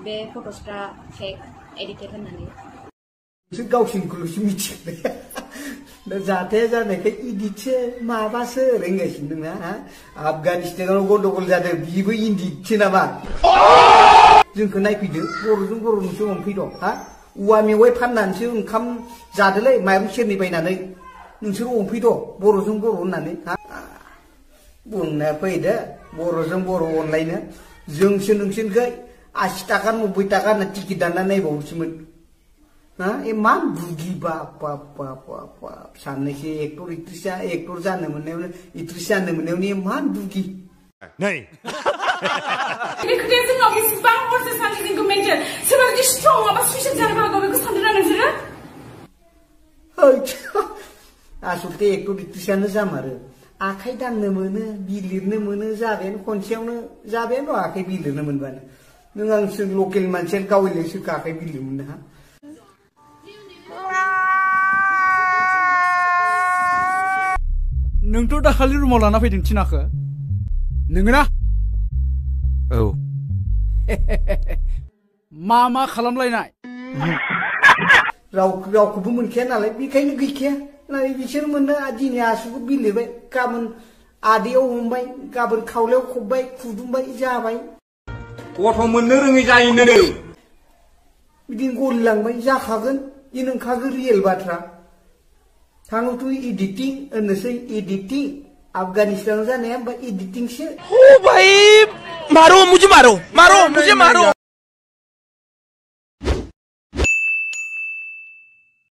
बे फट'सफ्रा फेक एडिटेड होननानै गावसिनिखौल'सो मिथियो जाथाया जानायखाय इडिटसो माबासो रोंगासिनो नोंना आफगानिस्तानाव गन्डगल जादों बिबो इडिटसो नामा जोंखौ नायफैदो बर'जों बर' नोंसो अनफैद' औवा मेवाइ फाननानैसो ओंखाम जादोलै माइरं सेरनै बायनानै नोंसोर अनफैद' बर'जों बर' होननानै बुंना फैदो बर'जों बर' अनलायनो जोंसो नोंसोरनिखै 80 थाखा 90 थाखा होनना टिकेट दानना नायबावोसोमोन इमान बुगि बाप साननैसो एक्टर जानो मोननायावनो एक्ट्रेस जानो मोननायावनो इमान बुगि नै बे खोथाया जोंनाव बेसेबां हरसे सानसे जोंखौ मेन्टेन सोरबा जुदि स्ट्रं माबा सुइसाइड जानो हागौ बेखौ सानदोंना नोंसोरो आसलथे एक्टर एक्ट्रेसानो जामारो आखाइ दांनो मोनो बिलिरनो मोनो जाबायानो खनसेयावनो जाबायानो आखाइ बिलिरनो मोनबानो नों आंसो लकेल मानसियानो गावैलायसो आखाइ बिलिरनो मोनो नोंथ' दाखालि रुमाव लाना फैदों थिनाखौ नोंगोना औ मा खालामलायनाय रावखौबो मोनखाया नालाय बेखायनो गैखाया नाथाय बिसोर मोननो दिनै आसुखौ बिलिरबाय गाबोन आदैयाव हमबाय गाबोन खावलायाव खबबाय खुदुंबाय जाबाय गथ' मोननो रोङै जायोनो बिदिनो गलिलांबाय जाखागोन बे नोंखागोन रियेल बाथ्रा थाङोथ' एडिटिं होननोसै एडिटिं अफगानिस्तानाव जानाया एडिटिंसो ओ भाई मारो मुझे मारो